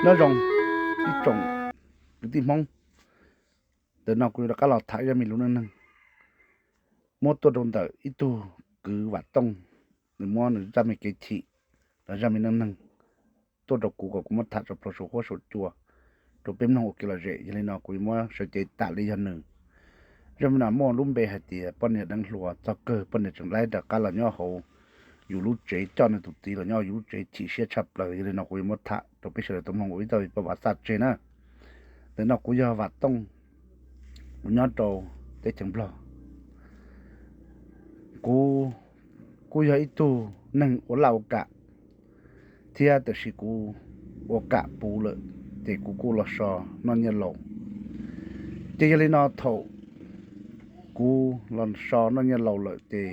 Nyob zoo ib tsoom kwv tij Hmoob, ntawm no kuv yuav rov qab los tham zaj me lus neej neeg muab tuaj rau ntawm ib tug kwv Vam Tooj, nws muab nws zaj me kev chim los zaj me neej neeg tuaj rau kuv kom kuv muab tham tso plhuav saum huab saum cua rau peb mloog ua kev lom zem. Yog li no kuv yuav muab sawv cev tam li yog nws. Zaj me no muaj lub npe hais tias poj niam deev hluas, txog kawg poj niam tseem laib rov qab los nyob hauv yus lub tsev, coj nws tus txiv los nyob yus lub tsev chim siab tshaj plaws. Yog li no kuv yuav muab tham rau peb sawv daws tau mloog ua ib txoj kev paj vav xaj tseg na. Ntawm no kuv yog Vam Tooj, kuv nyob rau teb chaws Nplog. Kuv kuj yog ib tug neeg ua laj ua kam thiab, tiam sis kuv ua kam puv lawm ces kuv kuj los so noj nyiaj laus. Ces yog li no thaum kuv los so noj nyiaj laus lawm ces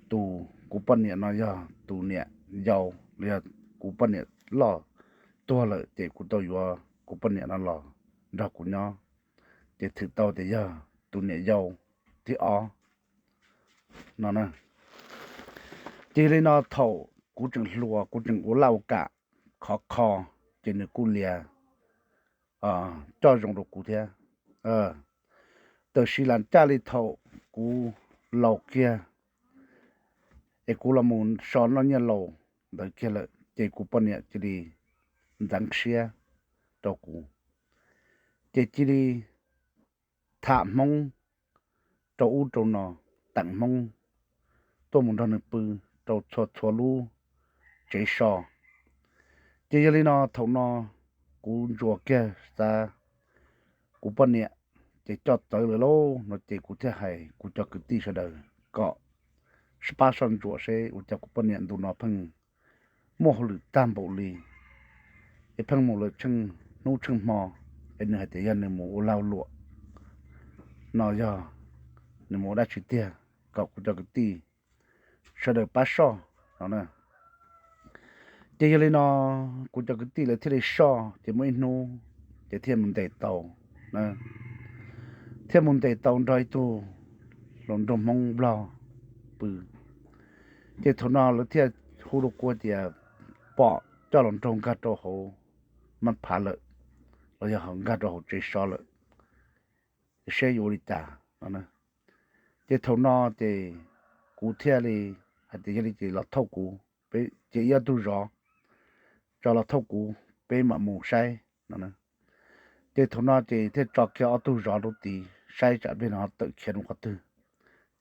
tus kuv poj niam no yog tus niam yau los yog kuv poj niam loj tuag lawm ces kuv tau yuav kuv poj niam no los nrog kuv nyob, ces thwm tau tias yog tus niam yau thib ob no na. Ces yog li no thaum kuv tseem hluas kuv tseem ua laj ua kam khov kho, ces nws kuj lias coj zoo rau kuv thiab. Tiam sis lam caj li thaum kuv laus kiag es kuv los mus so noj nyiaj laus ntawd kiag lawm ces kuv poj niam cia li ntxeev siab rau kuv, ces cia li tham Hmoob rau ub rau no, teem Hmoob tuaj mus nrog nws pw rau txhua txhua lub tsev so. Ces yog li no thaum no kuv ntsuas kiag xav kuv poj niam ces coj txawv lawm lauj no ces kuv thiaj hais kuv cov kwv tij sawv daws kom sib pab soj ntsuam seb ua cas kuv poj niam ntu no pheej muaj hauj lwm tag npaum li, es pheej mus lawm tsheej hnub tsheej hmo, es nws hais tias yog nws mus ua lag luam no yog nws mus ua dab tsi tiag, kom kuv cov kwv tij sawv daws pab soj no na. Ces yog li no kuv cov kwv tij lawv thiaj li soj, ces muaj ib hnub ces thiaj mus ntes tau, thiaj mus ntes tau nrog ib tug hluas nraug Hmoob Nplog pw. Ces thaum no lawv thiaj hu rau kuv tias pom coj hluas nraug nkag rau hauv maj phav lawm, los yog nkag rau hauv tsev so lawm, seb yuav ua li cas no. Ces thaum no ces kuv thiaj li hais tias yog li ces los thauj kuv, ces ib ob tug zov tso los thauj kuv, peb mam mus saib no. Ces thaum no ces thiaj tso kiag ob tug zov rau tid saib tsam pliag no tawm khiav mus qhov twg.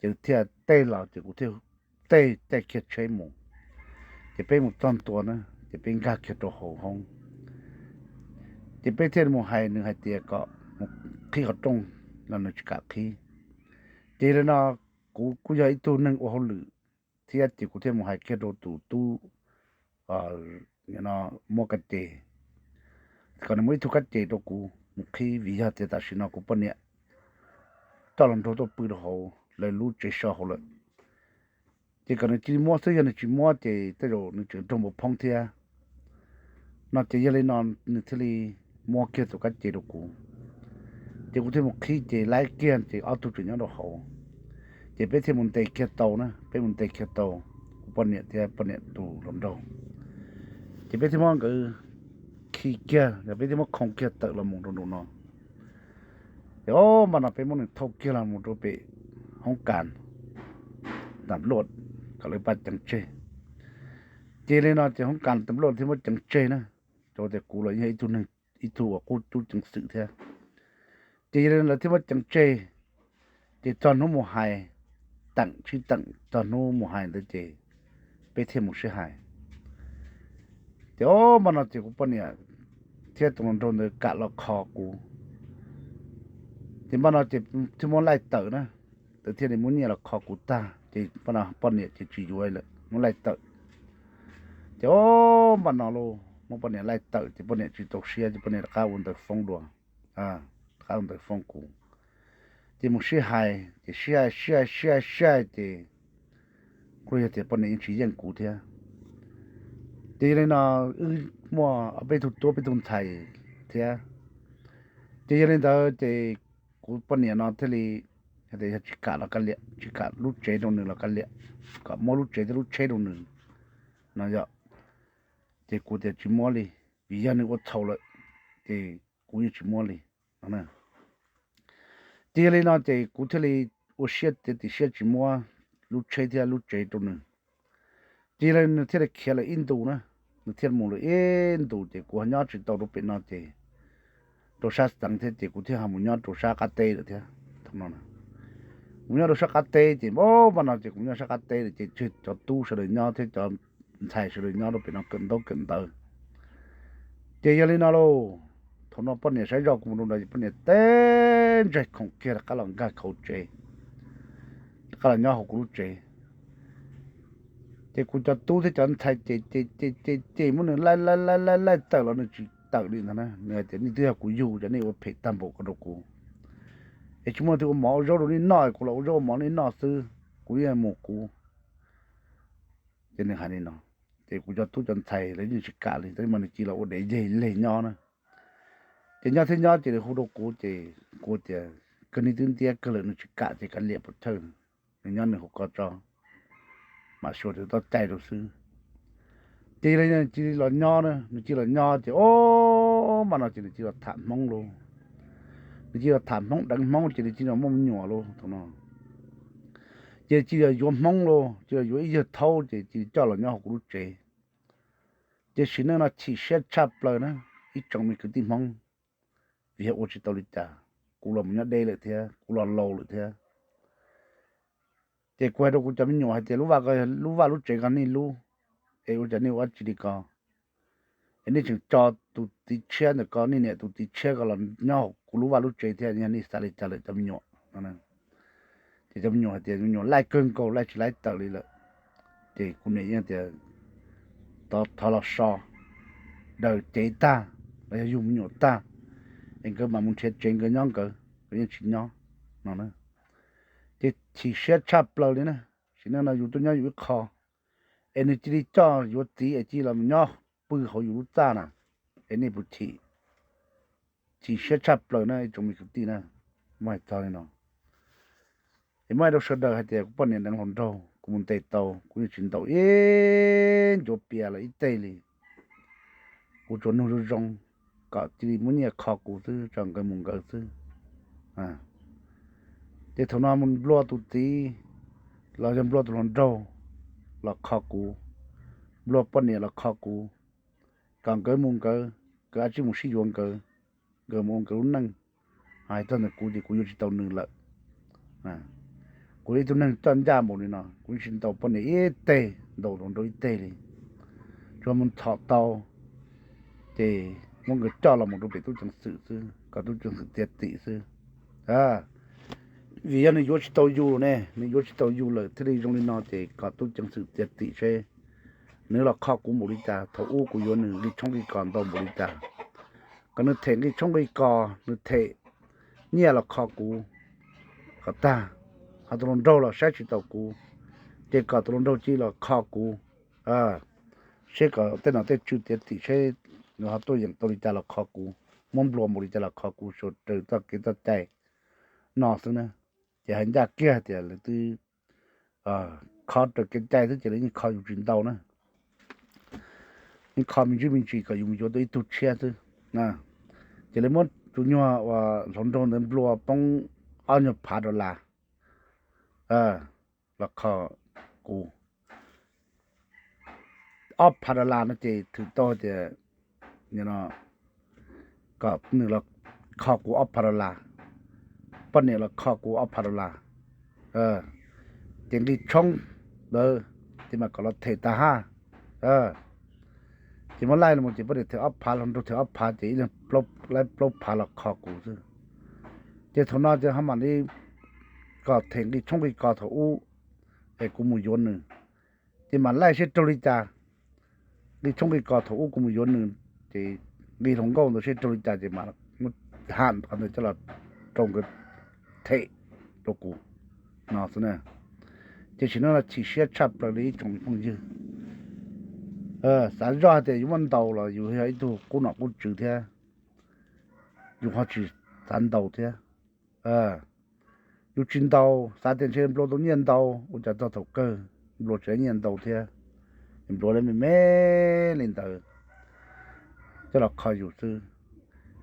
Ces thiaj tej los ces kuv thiaj tej caij kiag tsheb mus, ces peb mus txog ntua na, ces peb nkag kiag rau hauv hoob. Ces peb thiaj mus hais nws hais tias kom mus qhib qhov rooj los nws tsis kam qhib. Ces li no kuv kuj yog ib tug neeg ua hauj lwm thiab, ces kuv thiaj mus hais kiag rau tus tub muab kab ces, kom nws muab ib tug kab ces rau kuv mus qhib, vim yog tias tam sim no kuv poj niam coj hluas nraug tuaj pw rau hauv lawv lub tsev so hauv lawm. Ces kom nws cia li muab xwb, yog nws tsis muab ces tej zaum nws tseem raug npau phoob thiab no. Ces yog li no nws thiaj li muab kiag tus kab ces rau kuv, ces kuv thiaj mus qhib ces laib kiag ces ob tug tseem nyob rau hauv. Ces peb thiaj mus ntes kiag tau na, peb mus ntes kiag tau kuv poj niam thiab poj niam tus hluas nraug. Ces peb thiaj muab nkawd khi kiag, peb thiaj muab khoo kiag tawm los mus rau nraum no. Ces o, npaj no peb muab nws thauj kiag los mus rau pem hoob kas tam luaj kom lawv pab ceev tseg. Ces li no ces hoob kas tam luaj thiaj muab ceev tseg na, rau tias kuv los yog ib tug neeg, ib tug uas qub tub ceev xwm thiab. Ces yog li lawv thiaj muab ceev tseg, ces txog hnub mus hais, teem sib teem txog hnub mus hais ntawd ces peb thiaj mus sib hais. Ces o, npaj no ces kuv poj niam thiab tus hluas nraug ntawd kam los kho kuv. Ces npaj no ces thiaj muab laij tawm na, lawv thiaj li muab nyiaj los kho kuv tag ces npaj no poj niam ces tsis yuav lawm, muab laij tawm. Ces o, npaj no lauj, muab poj niam laij tawm ces poj niam tsis txaus siab ces poj niam rov qab ua ntawv foob dua, rov qab ua ntawv foob kuv. Ces mus sib hais ces sib hais sib hais sib hais sib hais ces kuj yog tias poj niam yeej tsis yeej kuv thiab. Ces yog li no wb muaj ob peb tug tub peb tug ntxhais thiab. Ces yog li ntawd ces kuv poj niam no thiaj li hais tias yog tsis kam los kav liam, tsis kam lub tsev rau nws los kav liam, kom muab lub tsev thiab lub tsheb rau nws no yom. Ces kuv tias tsis muab li, vim yog nws ua txhaum lawm, ces kuv yeej tsis muab li no. Ces yog li no ces kuv thiaj li ua siab tias tim siab tsis muab lub tsheb thiab lub tsev rau nws. Ces yog li nws thiaj li khiav lawm ib ntus na, nws thiaj mus lawm ib ntus ces kuv ho nyob tsis tau rau pem no ces rau sab xeev thiab ces kuv thiaj ho mus nyob rau sab qab teb lawm thiab. Thaum no mus nyob rau sab qab teb ces npaj no ces kuv nyob sab qab teb lawm ces tseg cov tub sawv daws nyob thiab cov ntxhais sawv daws nyob rau pem no kawm ntaub kawm ntawv. Ces yog li no lauj, thaum no poj niam saib zoj kuv mus rau nrad ces poj niam teb ntsais khoom kiag rov qab los nkag hauv tsev, rov qab los nyob hauv kuv lub tsev. Ces kuv cov tub thiab cov ntxhais ces ces ces ces ces muab nws laij laij laij laij laij tawm los nws tsis tawm li ntag na. Nws hais tias nej twb yog kuv yug ces nej ua phem tag npaum ko rau kuv, es tsis muaj leej twg ua mov ua zaub rau nej noj, kuv los ua zaub ua mov nej noj xwb, kuv yeej mus kuv. Ces nws hais li no, ces kuv cov tub cov ntxhais lawv yeej tsis kam li, tab sis mas nws cia li los ua dev yeg leg nyob na. Ces nyob thiab nyob ces nws hu rau kuv ces kuv tias kawg, nws twb ntiab kawg lawm nws tsis kam ces kav liam pov thawj, nws nyob nws hauv ko tso, mam xyuas tau txoj cai rau xwb. Ces nws cia li los nyob na, nws cia li los nyob ces o, mas no ces nws cia li los tham Hmoob lauj. Nws cia li los tham Hmoob deev Hmoob ces nws cia li los muaj me nyuam lauj thaum no. Ces cia li los yuav Hmoob lauj, cia li los yuav ib yawg Thaub ces cia li coj los nyob hauv kuv lub tsev. Ces sim neej no chim siab tshaj plaws na, ib tsoom me kwv tij Hmoob, vim yog ua tsis tau li cas, kuv los mus nyob deb lawm thiab, kuv los laus lawm thiab. Ces kuv hais rau kuv cov me nyuam hais tias lub vaj ko, lub vaj lub tsev ko nej lub, es ua cas nej ua dab tsi li ko? Es nej tseem tso tus txiv tshiab ntawm ko, nej niam tus txiv tshiab ko los nyob hauv kuv lub vaj lub tsev thiab, yog nej xav li cas lawm cov me nyuam no? Ces cov me nyuam hais tias me nyuam laij kawg nkaus, laij tsis laij tawm li lawm. Ces kuv niam yeej tias thov los so, daws cev tag los yog yug me nyuam tag, es nkawd mam mus nrhiav tsev nkawd nyob nkawd, nkawd yeej tsis nyob no na. Ces chim siab tshaj plaws li na, sim neej no yus tuaj nyob yus ib qho, es nws cia li coj yuav txiv es cia li los nyob pw hauv yus lub txaj na, es nej puas chim? Chim siab tshaj plaws na ib tsoom me kwv tij na, muab hais txog li no. Es muab hais rau sawv daws hais tias kuv poj niam deev hluas nraug kuv mus ntes tau, kuv yeej tsis ntaus ib ncuav pias lawm ib teg li. Kuv tsuas nug zoo zoo kom cia li muab nyiaj kho kuv xwb, tso nkawd mus nkawd xwb. Ces thaum no mus nplua tus txiv los yog nplua tus hluas nraug los kho kuv, nplua poj niam los kho kuv, kom nkawd mus nkawd, nkawd ua tsis mus sib yuav nkawd, nkawd mus ua nkawd lub neej. Hais txog ntawm kuv ces kuv yuav tsis tau nws lawm. Kuv ib tug neeg coj ncaj npaum li no, kuv tsis ntaus poj niam ib teg, ntaus hluas nraug ib teg li. Tsuas mus txhom tau ces muab nkawd coj los mus rau pem tub ceev xwm xwb, kom tub ceev xwm txiav txim xwb. Vim yog nws yuav tsis tau yus ne, nws yuav tsis tau yus lawm thiaj li zoo li no ces kom tub ceev xwm txiav txim seb nws los kho kuv npaum li cas, thaum ub kuv yuav nws nqi tshoob nqi kos ntau npaum li cas. Kom nws them nqi tshoob nqi kos, nws them nyiaj los kho kuv kom tag, ho tus hluas nraug los saib tsis taus kuv, ces kom tus hluas nraug cia li los kho kuv, seb kom tej nom tej tswv txiav txim seb nws ho tuaj yeem tau li cas los kho kuv, muab nplua npaum li cas los kho kuv, suav raws txoj kev txoj cai no xwb na. Ces hais ncaj kiag tias lawv twb kho raws kev cai xwb ces lawv yeej kho yus tsis ntau na. Yeej kho me ntsis me ntsis kom yus mus yuav tau ib tug tshiab xwb. Ces lawv muab tus nyuag uas hluas nraug ntawd nplua poob ob nyuag phav dollar los kho kuv. Ob phav dollar no ces thwm tau tias kom nws los kho kuv ob phav dollar, poj niam los kho kuv ob phav dollar, ces nqi tshoob ntawd ces mas kom los them tag hab. Ces muab laij los ces poj niam them ob phav, hluas nraug them ob phav ces ib leeg plaub phav los kho kuv xwb. Ces thaum no ces ho mam li kom them nqi tshoob nqi kos thaum ub es kuv mus yuav nws, ces mam laij seb raug li cas. Nqi tshoob nqi kos thaum ub kuv mus yuav nws, ces nqi hluas nkauj ntawd seb raug li cas ces mam muab ham qhov ntawd coj los rau nkawd them rau kuv no xwb na. Ces sim no chim siab tshaj plaws li ib tsoom phooj ywg. Xav zoj hais tias yus muaj ntaus los yus yog ib tug qub nom qub tswv thiab, yus ho tsis xav ntaus thiab. Yus tsis ntaus, xav tias ntshe nplua tau nyiaj ntau, ua cas txog thaum kawg nplua tsis tau nyiaj ntau thiab, nplua li me me li ntawd. coj los kho yus xwb.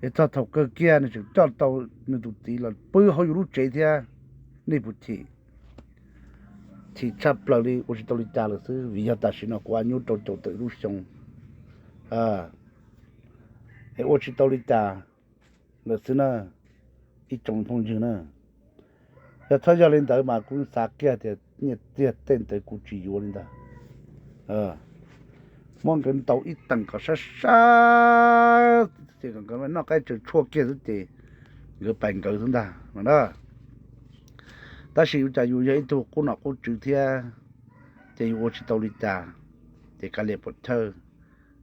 Es txog thaum kawg kiag nws tseem coj tau nws tus txiv los pw hauv yus lub tsev thiab. Nej puas chim? Chim tshaj plaws li, ua tsis tau li cas lawm xwb, vim yog tam sim no kuv a nyuj rau caum tawm lub xyoo, es ua tsis tau li cas lawm xwb na, ib tsoom phooj ywg na. Yog txhob yog li ntawd mas kuv xav kiag tias nyiaj txiag tej ntawd kuv tsis yuav li ntag. Muab nkawd ntaus ib teem kom sab sab, ces nkawd noj qaib tsaws tshuaj kiag xwb ces nkawd pais nkawd xwb ntag no na. Tab sis yus cas yus yog ib tug qub nom qub tswv thiab, ces yus ua tsis tau li cas, ces kav liam puas chawj,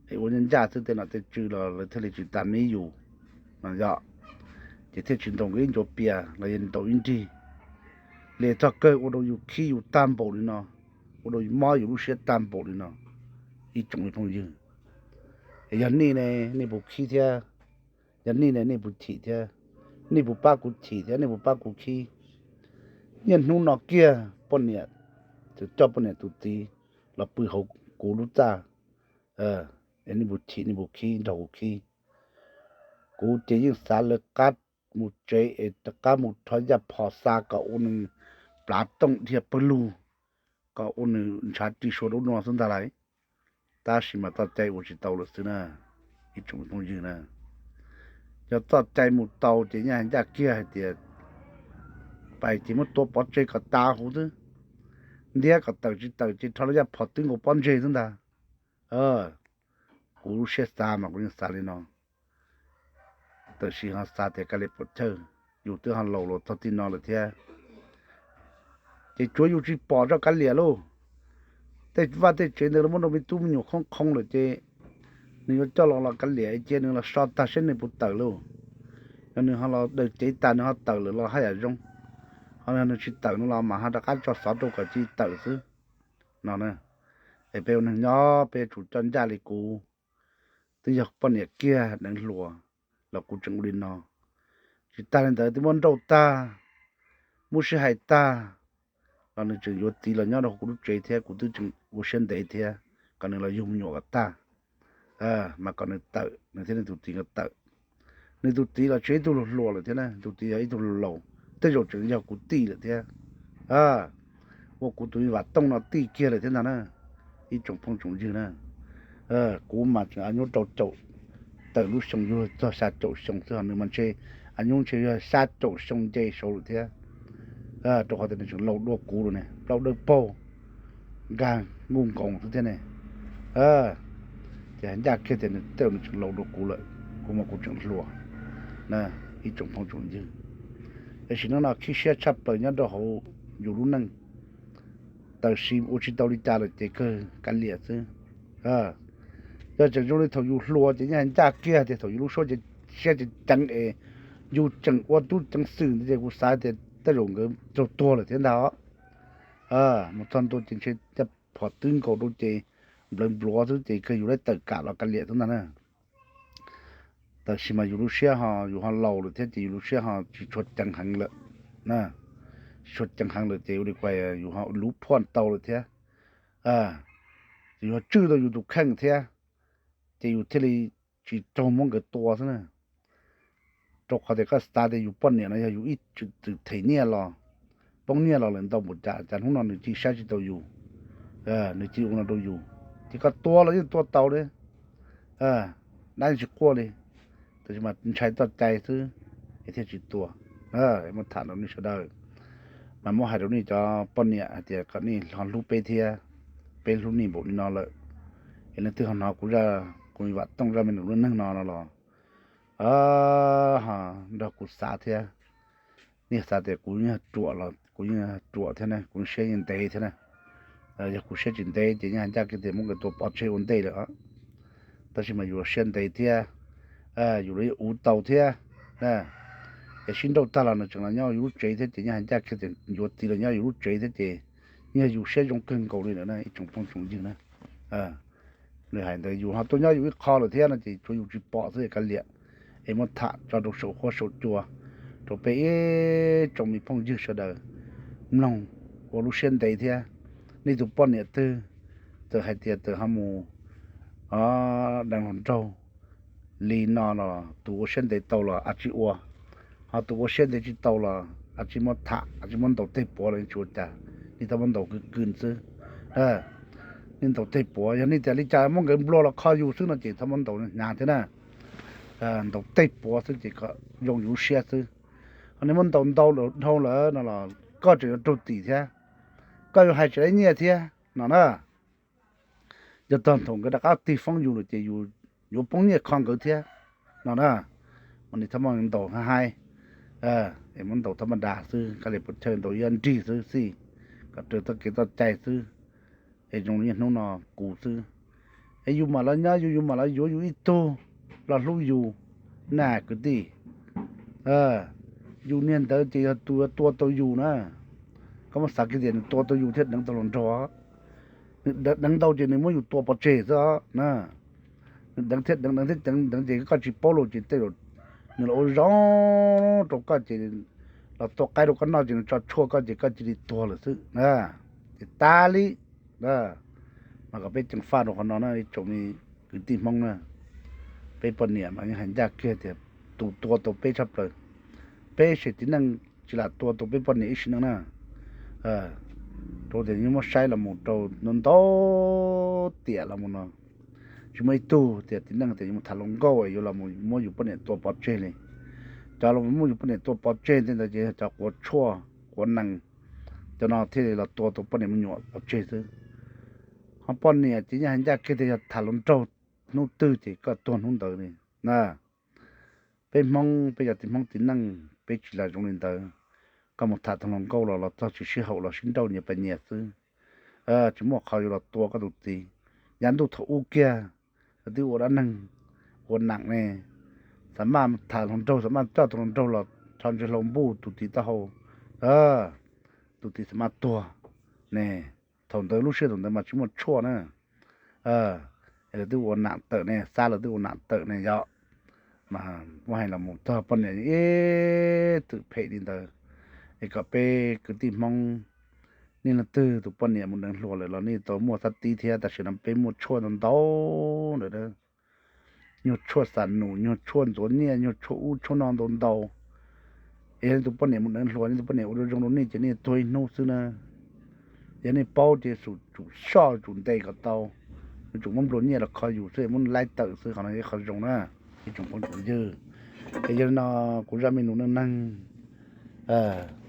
es ua ncaj ncaj xwb tej nom tej tswv los lawv thiaj li tsis tas mib yus no yom. Ces thiaj tsis ntaus nkawd ib ncuav pias los yog ntaus ib nrig li, txog kawg ua rau yus khib yus tag npaum li no, ua rau mob yus lub siab tag npaum li no, ib tsoom phooj ywg. Es yog nej ne, nej puas khib thiab? Yog nej ne, nej puas chim thiab? Nej puas pab kuv chim thiab nej puas pab kuv khib? Niaj hnub no kiag poj niam, txawm coj poj niam tus txiv los pw hauv kuv lub txaj, es nej puas chim nej puas khib nrog kuv khib? Kuv ces yeej xav lawv qab mus tsev es rov qab mus rho ncaj phom xa kom ua nws plav tooj dhia pawg lug, kom ua nws ntshav ris sua dub no xwb ntag lauj. Tab sis mas txoj cai ua tsis tau lawm xwb na, ib tsoom phooj ywg na. Yog txoj cai mus tau ces nyaj ncaj kiag hais tias pais ces muab tua pov tseg kom tas huv xwb, ntiab kom tawm tsis tawm ces rho lub ncaj phom twb nkaus pob ntseg xwb ntag. Kuv lub siab xav mas kuv yeej xav li no, tab sis ho xav tias kav liam puas chawj, yus twb ho laus los txog txij no lawm thiab. Ces tsuav yus tsis pom tso kav liam lauj. Tej vaj tej tsev ntawd los muab rau me tub me nyuam khoob khoob lawm ces nws yuav coj los los kav liam cia nws los so tag seb nws puas tawm lauj. Yog nws ho los daws cev tas nws ho tawm lawm los haj yam zoo, ho nws tsis tawm no los mas ho rov qab tso xov rau kom cia tawm xwb no na. Es peb ua neeg nyob peb yuav tsum coj ncaj li kuv, twb yog poj niam kiag deev hluas los kuv tseem ua li no. Tsis tas li ntawd twb muab nrauj tag, muab sib hais tag los nws tseem yuav txiv los nyob rau kuv lub tsev thiab kuv twb tseem ua siab ntev thiab kom nws los yug me nyuam kom tag, mas kom nws tawm, nws thiab nws tus txiv nkawd tawm. Nws tus txiv los tsis yog ib tug hluas hluas lawm thiab na, tus txiv yog ib tug laus, tej zaum tseem yog kuv tij lawm thiab, ua kuv tus me Vam Tooj no tij kiag lawm thiab ntag na, ib tsoom phooj tsoom ywg na. Kuv mas tseem a nyuj rau caum tawm lub xyoo yug txog xya caum xyoo xwb, ho nws mas ntshe a nyuj ntshe yog xya caum xyoo nce saud lawm thiab, rau qhov tias nws tseem laus dua kuv lawm ne, plaub dawb paug nkag nkuj nkoos xwb thiab ne. Ces ncaj kiag tias nws tej zaum nws tseem laus dua kuv lawm, kuv mas kuv tseem hluas na, ib tsoom phooj tsoom ywg. Tiam sis hnub no khib siab tshaj plaws nyob rau hauv yus lub neej, tab sis ua tsis tau li cas lawm ces kawg kav liam xwb. Yog tseem zoo li thaum yus hluas ces yeej hais ncaj kiag tias thaum yus lub suab siab ceev ceev es yus tseem ua tub ceev xwm ntawd ces kuv xav tias tej zaum nkawd raug tuag lawm thiab ntag os. Mus txog ntua ces ntshe caj phom twb nkaus rau ces nplawv npluav xwb ces kawg yus lawv tawm kam los kav liam xwb ntag na. Tab sis mas yus lub siab ho yus ho laus lawm thiab ces yus lub siab ho tsis tshua ceev heev lawm na, tsis tshua ceev heev lawm ces ua li kuas yus ho luv phuaj tau lawm thiab, ces yus ho tswj tau yus tus kheej thiab, ces yus thiaj li tsis raug muab nkawd tua xwb na. Rau qhov tias koj xav tias yus poj niam no yog yus ib txwm them nyiaj los, poob nyiaj los lawm ntau npaum cas, cas hnub no nws cia saib tsis tau yus, nws cia ua no rau yus, ces koj tua los yeej tua tau li, dab yeej tsis quaj li. Tab sis mas ntshai txoj cai xwb es thiaj tsis tua. Muab tham rau nej sawv daws, mas muab hais rau nej cov poj niam hais tias kom nej ho hlub peb thiab, peb hlub nej npaum li no lawm, es leej twg ho hnov kuv zaj, kuv Vam Tooj zaj me nyuam lub neej no no los ho nrog kuv xav thiab. Nej xav tias kuv yeej ruam los kuv yeej ruam thiab na, kuv siab yeej ntev thiab na. Yog kuv siab tsis ntev ces yeej hais ncaj kiag tias muab nkawd tua pov tseg ua ntej lawm. Tab sis mas yus siab ntev thiab, yus los yeej uv tau thiab, es sib nrauj tag los nws tseem los nyob yus lub tsev thiab ces yeej hais ncaj kiag tias yuav txiv los nyob yus lub tsev thiab ces yeej yog yus siab zoo kawg nkaus li lawm na ib tsoom phooj tsoom ywg na. Nws hais ntawd yus ho tuaj nyob yus ib qho lawm thiab no ces tsuav yus tsis pom xwb kav liam. Es muab tham tso rau saum huab saum cua rau peb ib tsoom me phooj ywg sawv daws mloog ua lub siab ntev thiab. Nej tus poj niam twg txawm hais tias txawm ho mus deev hluas nraug, li no los tus ua siab ntev tau los a tsis ua, ho tus ua siab ntev tsis tau los a tsis muab tham, a tsis muab ntaus tej puav los tsis ua cas, nej txhob muab ntaus kwv kwv xwb. Nej ntaus tej puav, yog nej tias li cas muab nkawd nplua los kho yus xwb no ces txhob muab ntaus hnyav thiab na. Ntaus tej puav xwb ces kom zoo yus siab xwb. Ho nej muab ntaus ntau dhau lawm no los koj tseem yuav raug tim thiab, koj yuav hais tsis tau nyiaj thiab no na. Yog tog thaum nkawd rov qab tig foob yus lawm ces yus yuav poob nyiaj kho nkawd thiab no na. Mas nej txhob muab ntaus hais hais, es muab ntaus tha ma das xwb, kab li puas chaw ntaus ib yam nrig xwb xij, kom raws txoj kev txoj cai xwb, es zoo li niaj hnub no kuv xwb. Es yus mam los nyob yus, yus mam los yuav yus ib tug los hlub yus na kwv tij. Yus niag ntawd ces yog tus tua tau yus na. Koj muab xav kiag tias nws tua tau yus thiab deev tau hluas nraug, nws deev ntau ces nws muab yus tua pov tseg xwb os na. Nws deev thiab deev, deev thiab deev, deev ces koj tsis paub los ces tej zaum nws los ua zoo rau koj ces los tua qaib rau koj noj ces nws tso tshuaj koj ces koj cia li tuag lawm xwb na. Ces tas li. Mas kom peb ceev faj rau qhov no na ib tsoom me kwv tij Hmoob na. Peb poj niam mas yeej hais ncaj kiag tias tus tua tau peb tshaj plaws. Peb sem txiv neej tsis lam tua tau peb poj niam ib sim neej na. Rau tias yeej muab saib los mus rau ntau ntau tiam los mus no, tsis muaj ib tug tias txiv neej tias yuav mus tham hluas nkauj yuav los muab yus poj niam tua pov tseg li. Cov los muab yus poj niam tua pov tseg tej ntawd ces yog cov quav tshuaj quav nees, cov no thiaj li los tua tau poj niam me nyuam pov tseg xwb. Ho poj niam ces yeej hais ncaj kiag tias yog tham hluas nraug hnub twg ces koj tuag hnub ntawd li na. Peb Hmoob peb cov txiv Hmoob txiv neej peb tsis lam zoo li ntawd. Koj mus tham tau hluas nkauj los los txog tsis sib haum los sib nrauj nyias pas nyias xwb. Tsis muaj qhov yuav los tua koj tus txiv. Yav ntuj thaum ub kiag lawv twb ua dab neeg ua nam ne, xam maj tham hluas nraug, xam maj coj tus hluas nraug los rho ntsej hlau npuj tus txiv taub hau, tus txiv xam maj tuag ne. Thaum ntawd lub sij hawm thaum ntawd mas tsis muaj tshuaj na. Es lawv twb ua nam tawm ne, xa lawv twb ua nam tawm ne yom. Mas muab hais los mus txog poj niam ib txwm phem li ntawd. Es kom peb kwv tij Hmoob, nej leej twg tus poj niam mus deev hluas lawm los nej tau muaj xab tib thiab, tam sim no peb muaj tshuaj ntau ntau ntawm nyuag tshuaj xam num, nyuag tshuaj ntxuav nyiaj, nyuag tshuaj ub tshuaj no ntau ntau. Es yog nej tus poj niam mus deev hluas, nej tus poj niam ua zoo rau nej ces nej tuag ib hnub xwb na. Yog nej paub ces tsum soj tsum ntes kom tau, yuav tsum muab nplua nyiaj los kho yus xwb, muab laib tawm xwb, qhov no yog qhov zoo na ib tsoom phooj tsoom ywg. Es yog li no kuv zaj me nus neej neeg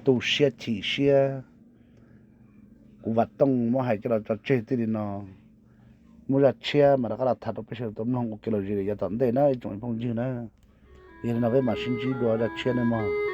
tu siab chim siab, kuv Vam Tooj muab hais coj los tso tseg txij li no. Muaj zaj tshiab mas rov qab los tham rau peb sawv daws tau mloog ua ke los zis yav tom ntej na ib tsoom phooj ywg na. Yog li no peb mam sib ntsib dua zaj tshiab nawb mog.